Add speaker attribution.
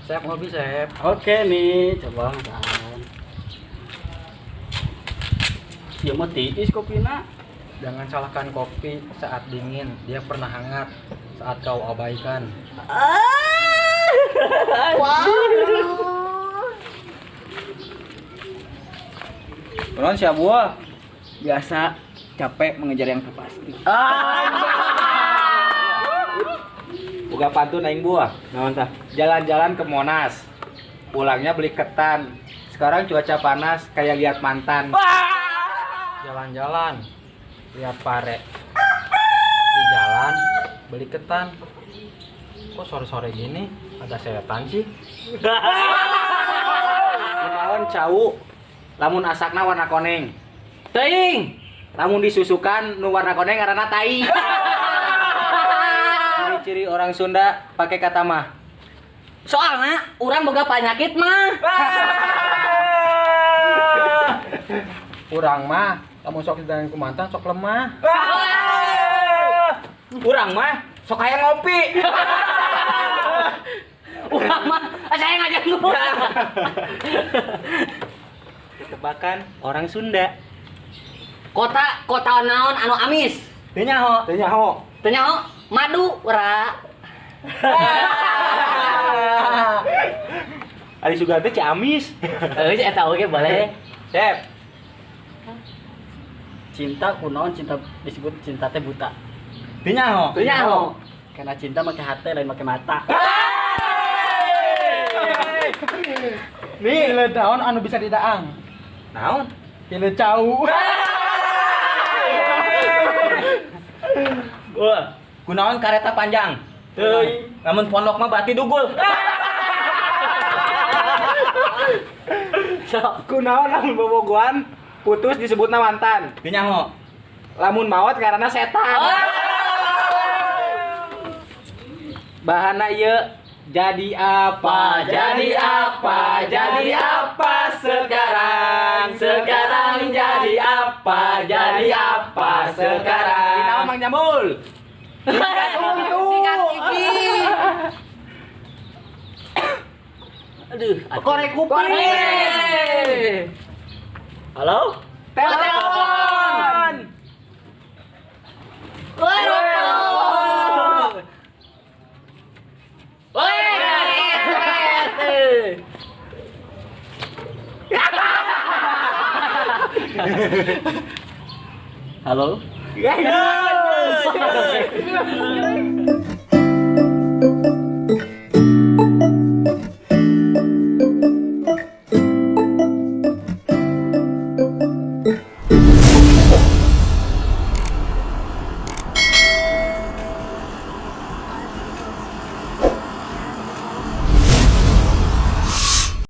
Speaker 1: Sep ngopi, Sep.
Speaker 2: Oke nih, coba makan. Ya mau tiis kopina.
Speaker 1: Jangan salahkan kopi saat dingin, dia pernah hangat saat kau abaikan.
Speaker 3: Kunaon sia buah?
Speaker 2: Biasa capek mengejar yang terpasti.
Speaker 3: Boga pantun aing buah.
Speaker 2: Naon tah?
Speaker 3: Jalan-jalan ke Monas. Pulangnya beli ketan. Sekarang cuaca panas kayak lihat mantan.
Speaker 1: Jalan-jalan, lihat pare. Di jalan beli ketan. Kok sore-sore gini ada setan sih?
Speaker 3: Kunaon cau? Lamun asakna warna koneng. Teuing. Lamun disusukan nu warna koneng ngaranna tai. Ciri-ciri orang Sunda pakai kata mah.
Speaker 4: Soalnya urang boga penyakit mah.
Speaker 1: Urang mah lamun sok didangan ku mantan sok lemah.
Speaker 3: Urang mah sok hayang ngopi.
Speaker 4: Urang mah saya ngajak gua.
Speaker 3: Tebakan orang Sunda.
Speaker 4: Kota kota naon anu amis?
Speaker 3: Teu nyaho. Teu nyaho.
Speaker 4: Teu nyaho Madura.
Speaker 3: Ari Sugan teh Ciamis.
Speaker 4: Heuh eta oge boleh.
Speaker 3: Sep.
Speaker 2: Cinta kunaon cinta disebut cinta teh buta.
Speaker 3: Teu nyaho.
Speaker 4: Teu nyaho.
Speaker 2: Karena cinta make hati lain make mata.
Speaker 1: Nih, pile daun anu bisa didaang.
Speaker 3: Naon?
Speaker 1: Pile cau.
Speaker 3: Wah, kunaon kareta panjang? Teuing. Lamun pondok mah berarti dugul.
Speaker 4: Sok.
Speaker 3: Kunaon lamun bobogohan putus disebutna mantan. Teu nyaho. Lamun maot karena setan. Bahana ieu jadi apa? Jadi apa? Jadi apa sekarang? Sekarang jadi apa? Jadi apa sekarang? Dinaon Mang Jambul?
Speaker 4: Sikat gigi. Aduh,
Speaker 3: Korek kuping.
Speaker 2: Halo?
Speaker 3: Telepon.
Speaker 2: Halo?
Speaker 3: Halo.